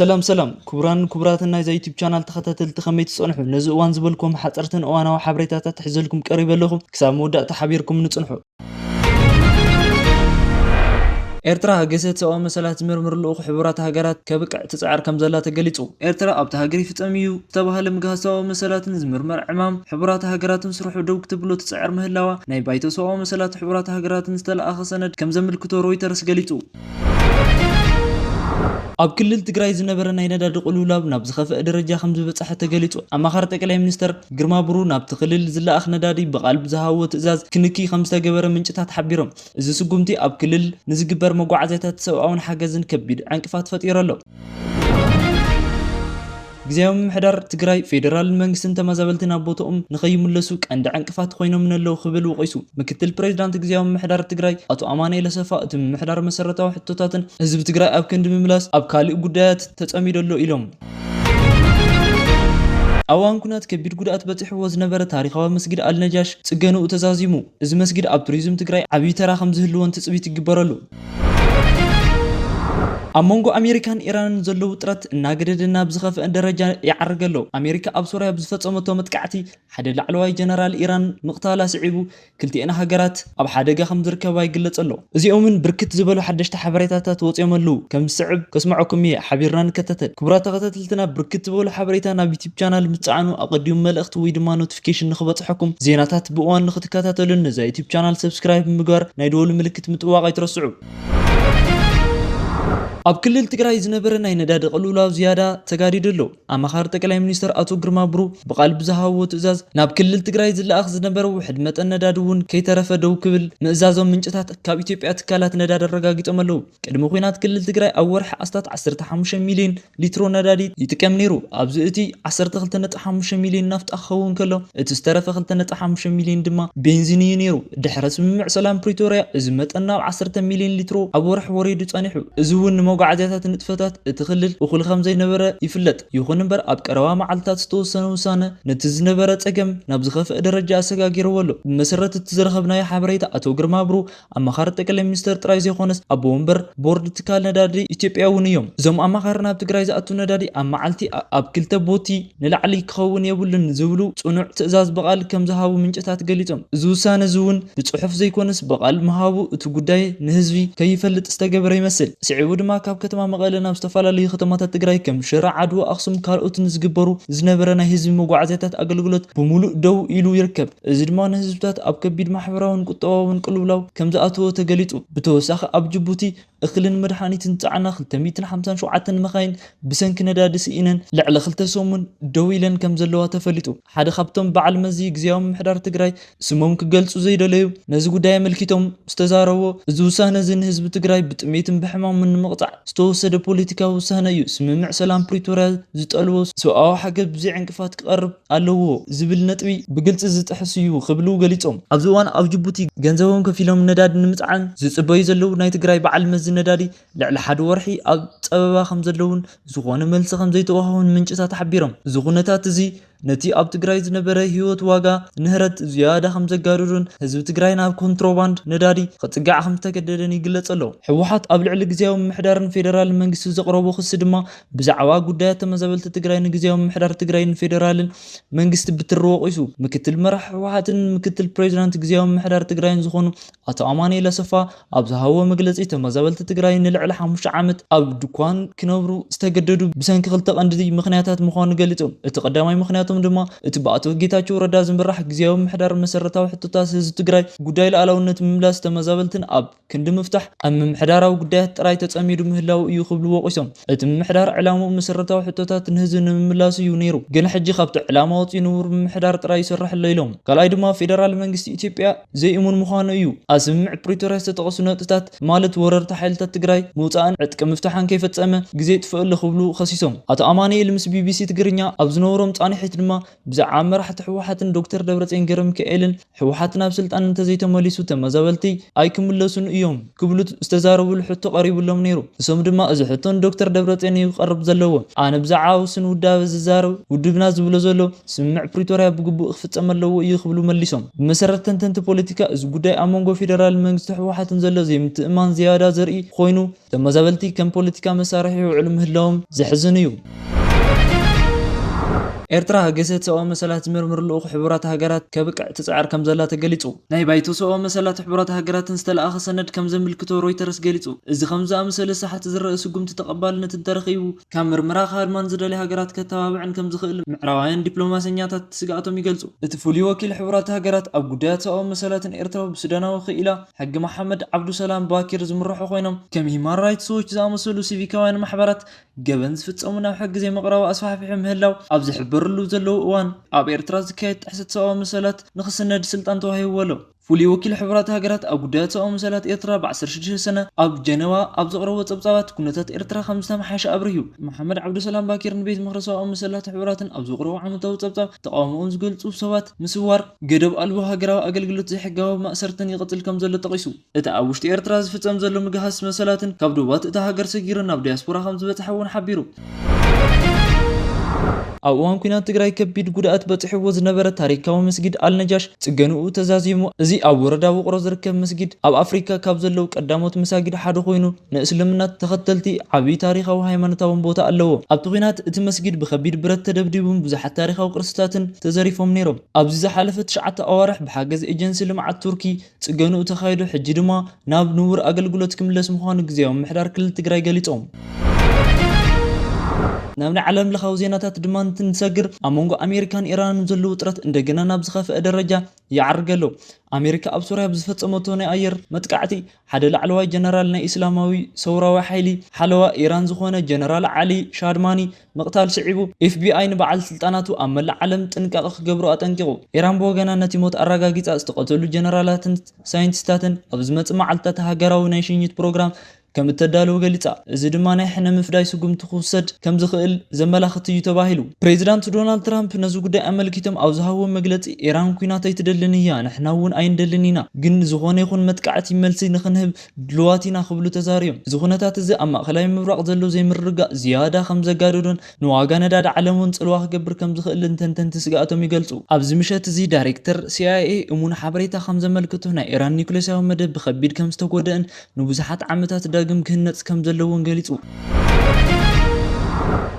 ሰላም ሰላም ክቡራን ክቡራትን ናይዛ ዩቲብ ቻናል ተኸታተልቲ፣ ከመይ ትጸንሑ? ነዚ እዋን ዝበልኩም ሓጸርትን እዋናዊ ሓበሬታታት ሒዘልኩም ቀሪበ ኣለኹ። ክሳብ መወዳእታ ሓቢርኩም ንጽንሑ። ኤርትራ ሃገሰት ሰብኣዊ መሰላት ዝምርምር ልኡኽ ሕቡራት ሃገራት ከብቅዕ ትጽዕር ከም ዘላ ተገሊጹ። ኤርትራ ኣብቲ ሃገር ይፍጸም እዩ ዝተባህለ ምግሃስ ሰብኣዊ መሰላትን ዝምርመር ዕማም ሕቡራት ሃገራትን ስርሑ ደው ክትብሎ ትጽዕር ምህላዋ ናይ ባይቶ ሰብኣዊ መሰላት ሕቡራት ሃገራትን ዝተለኣኸ ሰነድ ከም ዘምልክቶ ሮይተርስ ገሊጹ። ኣብ ክልል ትግራይ ዝነበረ ናይ ነዳዲ ቅልውላብ ናብ ዝኸፍአ ደረጃ ከም ዝበጽሐ ተገሊጹ። ኣማኻሪ ጠቅላይ ሚኒስተር ግርማ ብሩ ናብቲ ክልል ዝለኣኽ ነዳዲ ብቓል ብዝሃብዎ ትእዛዝ ክንኪ ከም ዝተገበረ ምንጭታት ሓቢሮም። እዚ ስጉምቲ ኣብ ክልል ንዝግበር መጓዓዝያታት ሰብኣውን ሓገዝን ከቢድ ዕንቅፋት ፈጢሩ ኣሎ። ግዝያዊ ምምሕዳር ትግራይ ፌደራልን መንግስትን ተመዛበልቲ ናብ ቦታኦም ንኸይምለሱ ቀንዲ ዕንቅፋት ኮይኖም ኣለዉ ክብል ወቒሱ። ምክትል ፕሬዚዳንት ግዝያዊ ምምሕዳር ትግራይ ኣቶ ኣማኑኤል ኣሰፋ፣ እቲ ምምሕዳር መሰረታዊ ሕቶታትን ህዝቢ ትግራይ ኣብ ክንዲ ምምላስ ኣብ ካልእ ጉዳያት ተጸሚዱ ኣሎ ኢሎም። ኣብ እዋን ኩናት ከቢድ ጉድኣት በጺሕዎ ዝነበረ ታሪኻዊ መስጊድ ኣልነጃሽ ጽገንኡ ተዛዚሙ። እዚ መስጊድ ኣብ ቱሪዝም ትግራይ ዓብዪ ተራ ከም ዝህልዎን ትጽቢት ይግበረሉ። ኣብ መንጎ ኣሜሪካን ኢራንን ዘሎ ውጥረት እናገደደ ናብ ዝኸፍአ ደረጃ ይዓርግ ኣሎ። ኣሜሪካ ኣብ ሶርያ ብዝፈጸመቶ መጥቃዕቲ ሓደ ላዕለዋይ ጀነራል ኢራን ምቕታላ ስዒቡ፣ ክልቲኤን ሃገራት ኣብ ሓደጋ ከም ዝርከባ ይግለጽ ኣሎ። እዚኦምን ብርክት ዝበሉ ሓደሽቲ ሓበሬታታት ወጺኦም ኣለዉ። ከም ዝስዕብ ከስምዐኩም እየ። ሓቢርና ንከታተል። ክቡራት ተኸታተልትና፣ ብርክት ዝበሉ ሓበሬታ ናብ ዩቲብ ቻናል ምስ ጸዓኑ ኣቐዲሙ መልእኽቲ ወይ ድማ ኖቲፊኬሽን ንኽበጽሐኩም፣ ዜናታት ብእዋን ንኽትከታተሉን ነዛ ዩቲብ ቻናል ሰብስክራይብ ብምግባር ናይ ደወል ምልክት ምጥዋቕ ኣይትረስዑ። ኣብ ክልል ትግራይ ዝነበረ ናይ ነዳዲ ቅልውላው ዝያዳ ተጋዲዱ ኣሎ። ኣማኻሪ ጠቅላይ ሚኒስተር ኣቶ ግርማ ብሩ ብቓል ብዝሃብዎ ትእዛዝ ናብ ክልል ትግራይ ዝለኣኽ ዝነበረ ውሕድ መጠን ነዳዲ እውን ከይተረፈ ደው ክብል ምእዛዞም ምንጭታት ካብ ኢትዮጵያ ትካላት ነዳዲ ኣረጋጊጾም ኣለዉ። ቅድሚ ኲናት ክልል ትግራይ ኣብ ወርሒ ኣስታት ዓሰርተ ሓሙሽተ ሚልዮን ሊትሮ ነዳዲ ይጥቀም ነይሩ። ኣብዚ እቲ ዓሰርተ ክልተ ነጥቢ ሓሙሽተ ሚልዮን ናፍጣ ክኸውን ከሎ፣ እቲ ዝተረፈ ክልተ ነጥቢ ሓሙሽተ ሚልዮን ድማ ቤንዚን እዩ ነይሩ። ድሕሪ ስምምዕ ሰላም ፕሪቶርያ፣ እዚ መጠን ናብ ዓሰርተ ሚልዮን ሊትሮ ኣብ ወርሒ ወሪዱ ጸኒሑ። እዚ እውን ንመጓዓዝያታት ንጥፈታት እቲ ክልል እኹል ከም ዘይነበረ ይፍለጥ። ይኹን እምበር፣ ኣብ ቀረባ መዓልታት ዝተወሰነ ውሳነ ነቲ ዝነበረ ጸገም ናብ ዝኸፍአ ደረጃ ኣሰጋጊርዎ ኣሎ። ብመሰረት እቲ ዝረኸብናዮ ሓበሬታ፣ ኣቶ ግርማ ብሩ ኣማኻሪ ጠቅላይ ሚኒስተር ጥራይ ዘይኮነስ፣ ኣቦ ወንበር ቦርድ ትካል ነዳዲ ኢትዮጵያ እውን እዮም። እዞም ኣማኻሪ ናብ ትግራይ ዝኣቱ ነዳዲ ኣብ መዓልቲ ኣ-፣ ኣብ ክልተ ቦቲ ንላዕሊ ክኸውን የብሉን ዝብሉ ጽኑዕ ትእዛዝ ብቓል ከም ዝሃቡ ምንጭታት ገሊጾም። እዚ ውሳነ እዚ እውን ብጽሑፍ ዘይኮነስ ብቓል ምሃቡ እቲ ጉዳይ ንህዝቢ ከይፈልጥ ዝተገበረ ይመስል። ስዒቡ ድማ ካብ ከተማ መቐለ ናብ ዝተፈላለዩ ከተማታት ትግራይ ከም ሽረ፣ ዓድዋ፣ ኣኽሱም ካልኦትን ዝግበሩ ዝነበረ ናይ ህዝቢ መጓዓዝያታት ኣገልግሎት ብምሉእ ደው ኢሉ ይርከብ። እዚ ድማ ንህዝብታት ኣብ ከቢድ ማሕበራውን ቁጠባውን ቅልውላው ከም ዝኣተወ ተገሊጹ። ብተወሳኺ ኣብ ጅቡቲ እኽልን መድሃኒትን ዝጸዓና ክልተ ሚእትን ሓምሳን ሸውዓተን መኻይን ብሰንኪ ነዳዲ ስኢነን ልዕሊ ክልተ ሰሙን ደው ኢለን ከም ዘለዋ ተፈሊጡ። ሓደ ካብቶም በዓል መዚ ግዝያዊ ምምሕዳር ትግራይ ስሞም ክገልጹ ዘይደለዩ ነዚ ጉዳይ ኣመልኪቶም ዝተዛረቦ፣ እዚ ውሳነ እዚ ንህዝቢ ትግራይ ብጥሜትን ብሕማምን ንምቕጻዕ ዝተወሰደ ፖለቲካዊ ውሳነ እዩ። ስምምዕ ሰላም ፕሪቶርያ ዝጠልቦ ሰብኣዊ ሓገዝ ብዘይ ዕንቅፋት ክቐርብ ኣለዎ ዝብል ነጥቢ ብግልጺ ዝጥሕስ እዩ ክብሉ ገሊጾም። ኣብዚ እዋን ኣብ ጅቡቲ ገንዘቦም ከፊሎም ነዳዲ ንምጽዓን ዝጽበዩ ዘለዉ ናይ ትግራይ በዓል መዚ ነዳዲ ልዕሊ ሓደ ወርሒ ኣብ ጸበባ ከም ዘለውን ዝኾነ መልሲ ከም ዘይተዋህቦን ምንጭታት ሓቢሮም። እዚ ኩነታት እዚ ነቲ ኣብ ትግራይ ዝነበረ ህይወት ዋጋ ንህረት ዝያዳ ከም ዘጋደዶን ህዝቢ ትግራይ ናብ ኮንትሮባንድ ነዳዲ ክጽጋዕ ከም ዝተገደደን ይግለጽ ኣሎ። ህወሓት ኣብ ልዕሊ ግዝያዊ ምምሕዳርን ፌደራልን መንግስቲ ዘቕረቦ ክሲ ድማ ብዛዕባ ጉዳያት ተመዛበልቲ ትግራይ ንግዝያዊ ምምሕዳር ትግራይን ፌደራልን መንግስቲ ብትሪ ወቒሱ። ምክትል መራሒ ህወሓትን ምክትል ፕሬዚዳንት ግዝያዊ ምምሕዳር ትግራይን ዝኾኑ ኣቶ ኣማኑኤል ኣሰፋ ኣብ ዝሃብዎ መግለጺ፣ ተመዛበልቲ ትግራይ ንልዕሊ ሓሙሽተ ዓመት ኣብ ድኳን ክነብሩ ዝተገደዱ ብሰንኪ ክልተ ቀንዲ ምኽንያታት ምዃኑ ገሊጾም። እቲ ቀዳማይ ምኽንያቶም ድማ እቲ ብኣቶ ጌታቸው ረዳ ዝምራሕ ግዝያዊ ምምሕዳር መሰረታዊ ሕቶታት ህዝቢ ትግራይ፣ ጉዳይ ሉዓላውነት ምምላስ ተመዛበልትን ኣብ ክንዲ ምፍታሕ ኣብ ምምሕዳራዊ ጉዳያት ጥራይ ተጸሚዱ ምህላው እዩ ክብሉ ወቒሶም። እቲ ምምሕዳር ዕላምኡ መሰረታዊ ሕቶታት ንህዝቢ ንምምላስ እዩ ነይሩ፣ ግን ሕጂ ካብቲ ዕላማ ወጺኡ ንቡር ምምሕዳር ጥራይ ይሰርሕ ኣሎ ኢሎም። ካልኣይ ድማ ፌደራል መንግስቲ ኢትዮጵያ ዘይእሙን ምዃኑ እዩ። ኣብ ስምምዕ ፕሪቶርያ ዝተጠቐሱ ነጥብታት ማለት ወረርቲ ሓይልታት ትግራይ ምውጻእን ዕጥቂ ምፍታሕን ከይፈጸመ ግዜ ይጥፍእ ኣሎ ክብሉ ከሲሶም። ኣቶ ኣማኑኤል ምስ ቢቢሲ ትግርኛ ኣብ ዝነበሮም ጻንሒት ድማ ብዛዕባ መራሕቲ ህወሓትን ዶክተር ደብረፅዮን ገረሚካኤልን ህወሓት ናብ ስልጣን እንተዘይተመሊሱ ተመዛበልቲ ኣይክምለሱን እዮም ክብሉ ዝተዛረቡሉ ሕቶ ቀሪቡሎም ነይሩ። እሶም ድማ እዚ ሕቶ ንዶክተር ደብረፅዮን እዩ ክቐርብ ዘለዎ። ኣነ ብዛዕባ ውሱን ውዳበ ዝዛረብ ውድብና ዝብሎ ዘሎ ስምምዕ ፕሪቶርያ ብግቡእ ክፍፀም ኣለዎ እዩ ክብሉ መሊሶም። ብመሰረት ተንተንቲ ፖለቲካ እዚ ጉዳይ ኣብ መንጎ ፌደራል መንግስቲ ህወሓትን ዘሎ ዘይምትእማን ዝያዳ ዘርኢ ኮይኑ ተመዛበልቲ ከም ፖለቲካ መሳርሒ ይውዕሉ ምህላዎም ዘሕዝን እዩ። ኤርትራ ገሰት ሰብኣዊ መሰላት ዝምርምር ልኡኽ ሕቡራት ሃገራት ከብቅዕ ትጽዕር ከም ዘላ ተገሊጹ። ናይ ባይቶ ሰብኣዊ መሰላት ሕቡራት ሃገራትን ዝተለኣኸ ሰነድ ከም ዘምልክቶ ሮይተርስ ገሊጹ። እዚ ከም ዝኣመሰለ ሳሕቲ ዝረአ ስጉምቲ ተቐባልነት እንተረኺቡ ካብ ምርመራ ክሃድማን ዝደሊ ሃገራት ከተባብዕን ከም ዝኽእል ምዕራባውያን ዲፕሎማሰኛታት ስግኣቶም ይገልጹ። እቲ ፍሉይ ወኪል ሕቡራት ሃገራት ኣብ ጉዳያት ሰብኣዊ መሰላትን ኤርትራ ብሱዳናዊ ክኢላ ሕጊ መሓመድ ዓብዱሰላም ባኪር ዝምርሑ ኮይኖም ከም ሂማን ራይትስ ዎች ዝኣመሰሉ ሲቪካውያን ማሕበራት ገበን ዝፍጸሙ ናብ ሕጊ ዘይምቕራቡ ኣስፋሕፊሑ ምህላው ኣብ ዝሕበረሉ ዘለዉ እዋን ኣብ ኤርትራ ዝካየድ ጥሕሰት ሰብኣዊ መሰላት ንኽስነድ ስልጣን ተዋሂብዎ ኣሎ። ፍሉይ ወኪል ሕቡራት ሃገራት ኣብ ጉዳያት ሰብኣዊ መሰላት ኤርትራ ብ ዓሰርተ ሽዱሽተ ሰነ ኣብ ጀነቫ ኣብ ዘቕረቦ ጸብጻባት ኩነታት ኤርትራ ከም ዝተመሓየሸ ኣብሪሁ። መሓመድ ዓብዱሰላም ባኪር ንቤት ምኽሪ ሰብኣዊ መሰላት ሕቡራትን ኣብ ዘቕረቦ ዓመታዊ ጸብጻብ ተቓውሞኦም ዝገልጹ ሰባት ምስዋር፣ ገደብ ኣልቦ ሃገራዊ ኣገልግሎት፣ ዘይሕጋዊ ማእሰርትን ይቕጽል ከም ዘሎ ጠቒሱ። እቲ ኣብ ውሽጢ ኤርትራ ዝፍጸም ዘሎ ምግሃስ መሰላትን ካብ ዶባት እታ ሃገር ሰጊሩ ናብ ዲያስፖራ ከም ዝበጽሐ እውን ሓቢሩ። ኣብ እዋን ኲናት ትግራይ ከቢድ ጉድኣት በጺሕዎ ዝነበረ ታሪካዊ መስጊድ ኣልነጃሽ ጽገንኡ ተዛዚሙ። እዚ ኣብ ወረዳ ውቕሮ ዝርከብ መስጊድ ኣብ ኣፍሪካ ካብ ዘለዉ ቀዳሞት መሳጊድ ሓደ ኮይኑ ንእስልምና ተኸተልቲ ዓብዪ ታሪካዊ ሃይማኖታውን ቦታ ኣለዎ። ኣብቲ ኲናት እቲ መስጊድ ብከቢድ ብረት ተደብዲቡን ብዙሓት ታሪካዊ ቅርስታትን ተዘሪፎም ነይሮም። ኣብዚ ዝሓለፈ ትሽዓተ ኣዋርሕ ብሓገዝ ኤጀንሲ ልምዓት ቱርኪ ጽገንኡ ተኻይዱ፣ ሕጂ ድማ ናብ ንቡር ኣገልግሎት ክምለስ ምዃኑ ግዝያዊ ምምሕዳር ክልል ትግራይ ገሊጾም። ናብ ናይ ዓለም ለኻዊ ዜናታት ድማ እንትንሰግር፣ ኣብ መንጎ ኣሜሪካን ኢራንን ዘሎ ውጥረት እንደገና ናብ ዝኸፍአ ደረጃ ይዓርግ ኣሎ። ኣሜሪካ ኣብ ሶርያ ብዝፈጸመቶ ናይ ኣየር መጥቃዕቲ ሓደ ላዕለዋይ ጀነራል ናይ እስላማዊ ሰውራዊ ሓይሊ ሓለዋ ኢራን ዝኾነ ጀነራል ዓሊ ሻድማኒ ምቕታል ስዒቡ፣ ኤፍቢኣይ ንበዓል ስልጣናቱ ኣብ መላእ ዓለም ጥንቃቐ ክገብሩ ኣጠንቂቑ። ኢራን ብወገና ነቲ ሞት ኣረጋጊጻ፣ ዝተቐተሉ ጀነራላትን ሳይንቲስታትን ኣብ ዝመጽእ መዓልትታት ሃገራዊ ናይ ሽኝት ፕሮግራም ከም እተዳለወ ገሊጻ። እዚ ድማ ናይ ሕነ ምፍዳይ ስጉምቲ ክውሰድ ከም ዝኽእል ዘመላኽት እዩ ተባሂሉ። ፕሬዚዳንት ዶናልድ ትራምፕ ነዚ ጉዳይ ኣመልኪቶም ኣብ ዝሃብዎ መግለጺ፣ ኢራን ኲናት ኣይትደልን እያ፣ ንሕና እውን ኣይንደልን ኢና፣ ግን ዝኾነ ይኹን መጥቃዕቲ መልሲ ንኽንህብ ድልዋት ኢና ክብሉ ተዛሪቦም። እዚ ኩነታት እዚ ኣብ ማእኸላይ ምብራቕ ዘሎ ዘይምርግጋእ ዝያዳ ከም ዘጋደዶን ንዋጋ ነዳዲ ዓለም እውን ጽልዋ ክገብር ከም ዝኽእልን ተንተንቲ ስግኣቶም ይገልጹ። ኣብዚ ምሸት እዚ ዳይሬክተር ሲኣይኤ እሙን ሓበሬታ ከም ዘመልክቶ ናይ ኢራን ኒውክሌሳዊ መደብ ብኸቢድ ከም ዝተጎድአን ንብዙሓት ዓመታት ዳግም ክህነጽ ከም ዘለዎን ገሊጹ።